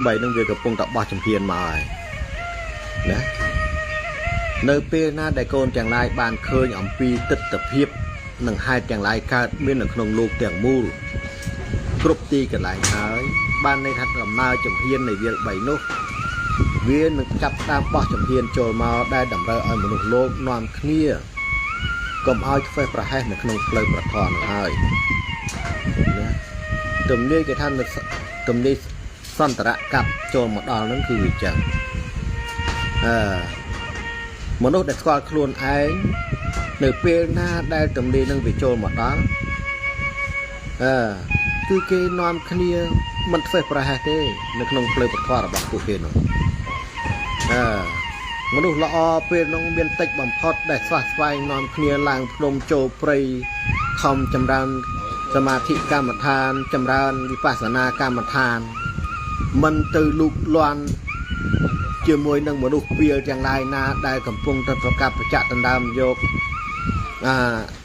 3នឹងវាកំពុងតែបោះជំហានមកហើយណានៅពេលណាដែលកូនទាំងឡាយបានឃើញអំពីទិដ្ឋភាពនិងហេតុទាំងឡាយកើតមាននៅក្នុងលោកទាំងមូលគ្រប់ទីកន្លែងហើយបានន័យថាដំណើរជំហាននៃវាល3នោះវានឹងចាប់ផ្ដើមបោះជំហានចូលមកដែលតម្រូវឲ្យមនុស្សលោកនាំគ្នាកុំឲ្យធ្វេសប្រហែសនៅក្នុងផ្លូវប្រធរនោះហើយណាទំនាយគេថាទំនាយសន្តរៈកាប់ចូលមកដល់ហ្នឹងគឺវាចឹងអឺមនុស្សដែលស្គាល់ខ្លួនឯងនៅពេលណាដែលទំនាយនឹងវាចូលមកដល់អឺគឺគេនាំគ្នាមិនធ្វេសប្រហែសទេនៅក្នុងផ្លូវពធរបស់ពួកគេនោះអឺមនុស្សល្អពេលនោះមានតិចបំផុតដែលស្វះស្វែងនាំគ្នាឡើងភ្នំចូលព្រៃខំចម្រើនសមាធិកម្មដ្ឋានចម្រើនវិបស្សនាកម្មដ្ឋានមិនទៅលូកលាន់ជាមួយនឹងមនុស្សពៀលទាំងឡាយណាដែលកំពុងតែប្រកាសប្រចាក់ដណ្ដើមយកអា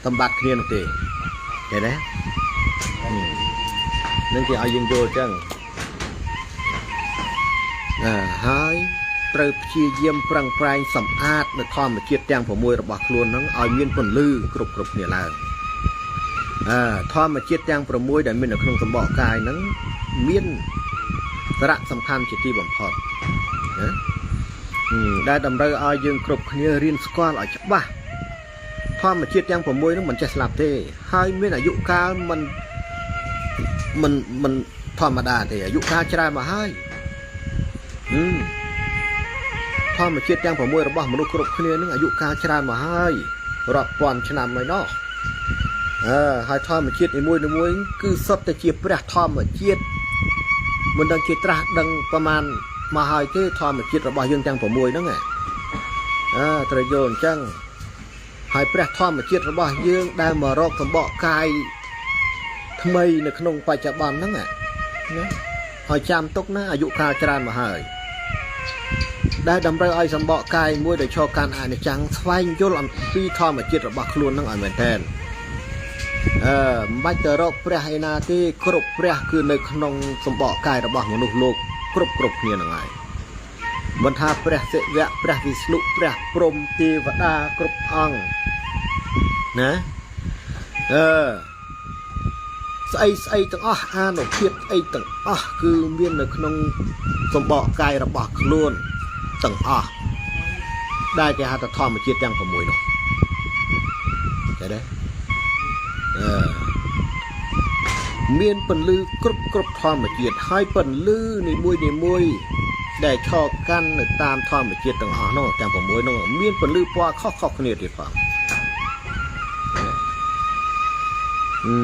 សម្បត្តិគ្នានោះទេឃើញទេនឹងគេឲ្យយើងយល់អញ្ចឹងអើហើយត្រូវព្យាយាមប្រឹងប្រែងសម្អាតនៅធម្មជាតិទាំង6របស់ខ្លួនហ្នឹងឲ្យមានពន្លឺគ្រប់គ្រប់គ្នាឡើងអើធម្មជាតិទាំង6ដែលមាននៅក្នុងសម្បកកាយហ្នឹងមានសារៈសំខាន់ជាទីបំផុតណាដែលតម្រូវឲ្យយើងគ្រប់គ្នារៀនស្គាល់ឲ្យច្បាស់ធម្មជាតិទាំង6ហ្នឹងមិនចេះស្លាប់ទេហើយមានអាយុកាលមិនមិនមិនធម្មតាទេអាយុកាលច្រើនមកហើយហឹមធម្មជាតិទាំង6របស់មនុស្សគ្រប់គ្នានឹងអាយុកាលច្រើនមកហើយរាប់ពាន់ឆ្នាំហើយណោះអើហើយធម្មជាតិនីមួយៗគឺសុទ្ធតែជាព្រះធម្មជាតិមិនដឹងជាត្រាស់ដឹងប្រមាណមកហើយទេធម្មជាតិរបស់យើងទាំង6ហ្នឹងអើត្រូវយល់អញ្ចឹងហើយព្រះធម្មជាតិរបស់យើងដែលមករកសម្បកកាយថ្មីនៅក្នុងបច្ចុប្បន្នហ្នឹងណាហើយចាំទុកណាអាយុកាលច្រើនមកហើយដែលតម្រូវឲ្យសម្បកកាយមួយដែលឈរកាន់អនិច្ចំស្វែងយល់អំពីធម្មជាតិរបស់ខ្លួនហ្នឹងឲ្យមែនទែនអឺមិនបាច់ទៅរកព្រះឯណាទេគ្រប់ព្រះគឺនៅក្នុងសម្បកកាយរបស់មនុស្សលោកគ្រប់គ្រប់គ្នាហ្នឹងហើយមិនថាព្រះសិវៈព្រះវិស្ណុព្រះព្រហ្មទេវតាគ្រប់អង្គណាអឺស្អីស្អីទាំងអស់អានុភាពស្អីទាំងអស់គឺមាននៅក្នុងសម្បកកាយរបស់ខ្លួនទាំងអស់ដែលគេហៅថាធម្មជាតិទាំង6នោះឃើញទេអឺមានពន្លឺគ្រប់គ្រប់ធម្មជាតិហើយពន្លឺនីមួយនីមួយដែលឈរកាន់នៅតាមធម្មជាតិទាំងអស់នោះទាំង6នោះមានពន្លឺពណ៌ខុសៗគ្នាទៀតផងអឺ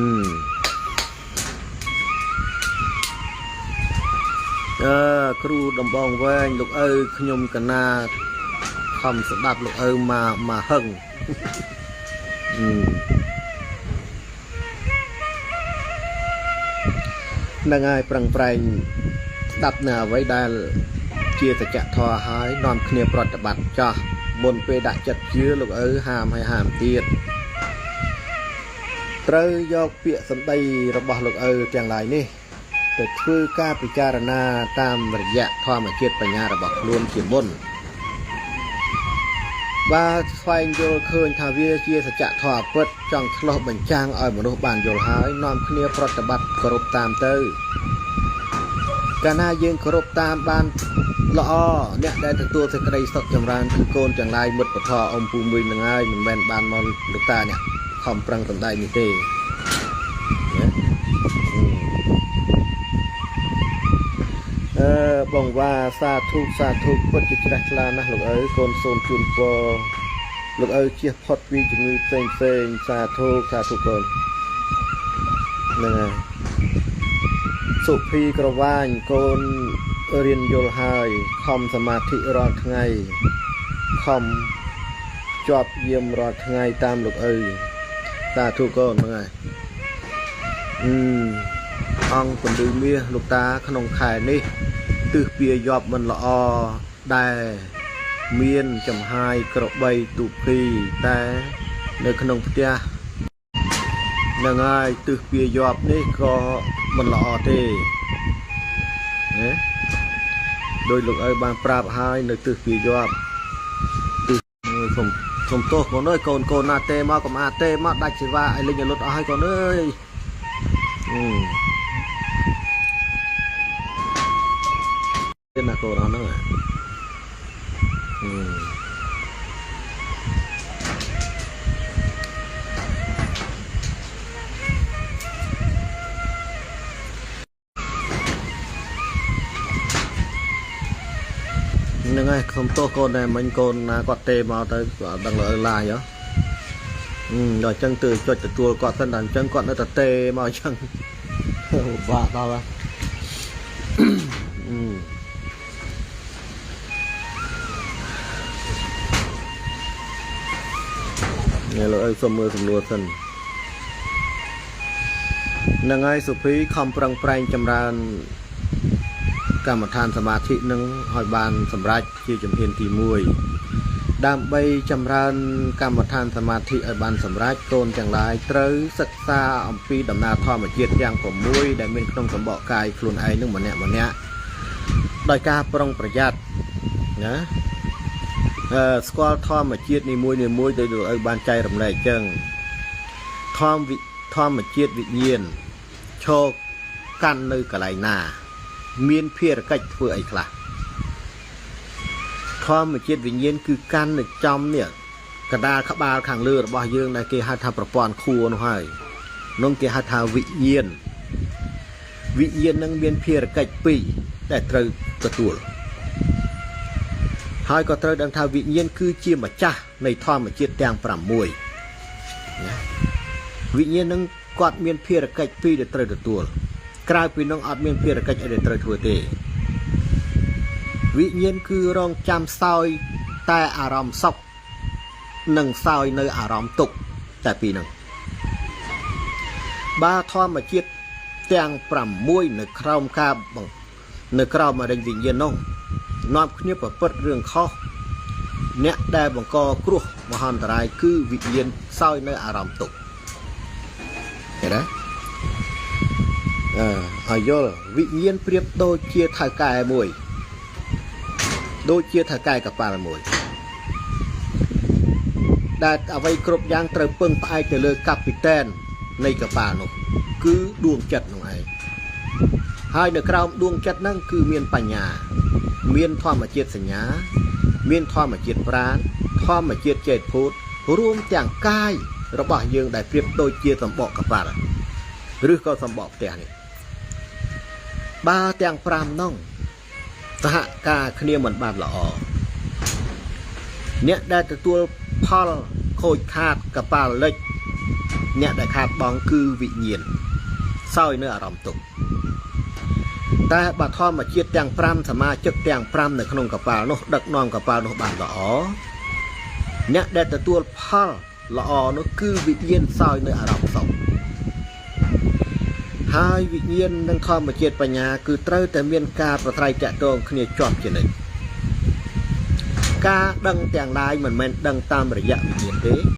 អឺគ្រូដំបងវែងលោកឪខ្ញុំកណាខំស្ដាប់លោកឪមកមកហឹងអឺហ្នឹងហើយប្រឹងប្រែងស្ដាប់នៅអ្វីដែលជាសច្ចធម៌ហើយនាំគ្នាប្រតិបត្តិចោះមុនពេលដាក់ចិត្តជឿលោកឪហាមឲ្យហាមទៀតត្រូវយកពាក្យសម្ដីរបស់លោកឪទាំងឡាយនេះទៅធ្វើការពិចារណាតាមរយៈធម្មជាតិបញ្ញារបស់ខ្លួនជាមុនបាទស្វែងយល់ឃើញថាវាជាសច្ចធម៌ពិតចង់ឆ្លោះបញ្ចាំងឲ្យមនុស្សបានយល់ហើយនាំគ្នាប្រតិបត្តិគោរពតាមទៅកាលណាយើងគោរពតាមបានល្អអ្នកដែលទទួលសេចក្តីសុខចម្រើនគឺកូនទាំងឡាយមិត្តពធអ៊ំពូមួយនឹងហើយមិនមែនបានមកលោកតាអ្នកខំប្រឹងសំដែងនេះទេណាអឺបងវ៉ាសាធុសាធុពិតជាជ្រះថ្លាណាស់លោកឪកូនសូមជូនពរលោកឪជៀសផុតពីជំងឺផ្សេងផ្សេងសាធុសាធុកូនហ្នឹងហើយសុភីក្រវាញកូនរៀនយល់ហើយខំសមាធិរាល់ថ្ងៃខំជាប់យាមរាល់ថ្ងៃតាមលោកឪសាធុកូនហ្នឹងហើយអឺអង្គពន្លឺមាសលោកតាក្នុងខែនេះទិសពៀយប់មិនល្អដែលមានចំហាយក្របីទូភីតែនៅក្នុងផ្ទះនឹងហើយទិសពៀយប់នេះក៏មិនល្អទេណា ដោយលោកឪបានប្រាប់ហើយនៅទិសពីយប់ទិសសុំសុំទោសកូនអើយកូនកូនណាទេមកកុំអាទេមកដាច់សេវាឲ្យលេងឲ្យលុតអស់ហើយកូនអើយអឺទេណាកូនអស់ហ្នឹងអឺ ហ្នឹងហើយខ្ញុំទោសកូនដែរមិញកូនណាគាត់ទេមកទៅគាត់អត់ដឹងលើឡាយហ៎អឺដល់អញ្ចឹងទើចុចទទួលគាត់សិនដល់អញ្ចឹងគាត់នៅតែទេមកអញ្ចឹង បាក់ដល់ហើយអឺនេះលោកអើយសុំមើលសំណួរសិនហ្នឹងហើយសុភីខំប្រឹងប្រែងចម្រើនកម្មដ្ឋានសមាធិនឹងឲ្យបានសម្រេចជាជំហានទី1ដើម្បីចម្រើនកម្មដ្ឋានសមាធិឲ្យបានសម្រេចកូនទាំងឡាយត្រូវសិក្សាអំពីដំណើរធម្មជាតិទាំង6ដែលមានក្នុងសម្បកកាយខ្លួនឯងនឹងម្នាក់ម្នាក់ដោយការប្រុងប្រយ័ត្នណាអឺស្គាល់ធម្មជាតិនីមួយនីមួយៗដោយលោកឪបានចែករំលែកអញ្ចឹងធម្មវិធម្មជាតិវិញ្ញាណឈរកាន់នៅកន្លែងណា មានភារកិច្ចធ្វើអីខ្លះធម្មជាតិវិញ្ញាណគឺកាន់នៅចំនេះកដាលក្បាលខាងលើរបស់យើងដែលគេហៅថាប្រព័ន្ធខួរនោះហើយនោះគេហៅថាវិញ្ញាណវិញ្ញាណនឹងមានភារកិច្ចពីរដែលត្រូវទទួលហើយក៏ត្រូវដឹងថាវិញ្ញាណគឺជាម្ចាស់នៃធម្មជាតិទាំង6ណាវិញ្ញាណនឹងគាត់មានភារកិច្ចពីរដែលត្រូវទទួលក្រៅពីនោះអត់មានភារកិច្ចអីដែលត្រូវធ្វើទេ វិញ្ញាណគឺរងចាំសោយតែអារម្មណ៍សុខនិងសោយនៅអារម្មណ៍ទុក្ខតែពីរហ្នឹងបើធម្មជាតិទាំង6នៅក្រោមការបង្នៅក្រោមអរិញវិញ្ញាណនោះនាំគ្នាប្រព្រឹត្តរឿងខុសអ្នកដែលបង្កគ្រោះមហន្តរាយគឺវិញ្ញាណសោយនៅអារម្មណ៍ទុក្ខឃើញទេអឺឲ្យយល់វិញ្ញាណប្រៀបដូចជាថៅកែមួយដូចជាថៅកែកប៉ាល់មួយ ដែលអ្វីគ្រប់យ៉ាងត្រូវពឹងផ្អែកទៅលើកាពីតែននៃកប៉ាល់នោះគឺដួងចិត្តនោះឯងហើយនៅក្រោមដួងចិត្តហ្នឹងគឺមានបញ្ញា មានធម្មជាតិសញ្ញា មានធម្មជាតិប្រាណធម្មជាតិចេតភូតរួមទាំងកាយរបស់យើងដែលប្រៀបដូចជាសម្បកកប៉ាល់ឬក៏សម្បកផ្ទះនេះបើទាំង5នោះសហការគ្នាមិនបានល្អអ្នកដែលទទួលផលខូចខាតកប៉ាល់លិចអ្នកដែលខាតបង់គឺវិញ្ញាណសោយនៅអារម្មណ៍ទុក្ខតែបើធម្មជាតិទាំង5សមាជិកទាំង5នៅក្នុងកប៉ាល់នោះដឹកនាំកប៉ាល់នោះបានល្អអ្នកដែលទទួលផលល្អនោះគឺវិញ្ញាណសោយនៅអារម្មណ៍សុខហើយវិញ្ញាណនិងធម្មជាតិបញ្ញាគឺត្រូវតែមានការប្រស្រ័យតាក់ទងគ្នាជាប់ជានិច្ចការដឹងទាំងឡាយមិនមែនដឹងតាមរយៈវិញ្ញាណទេ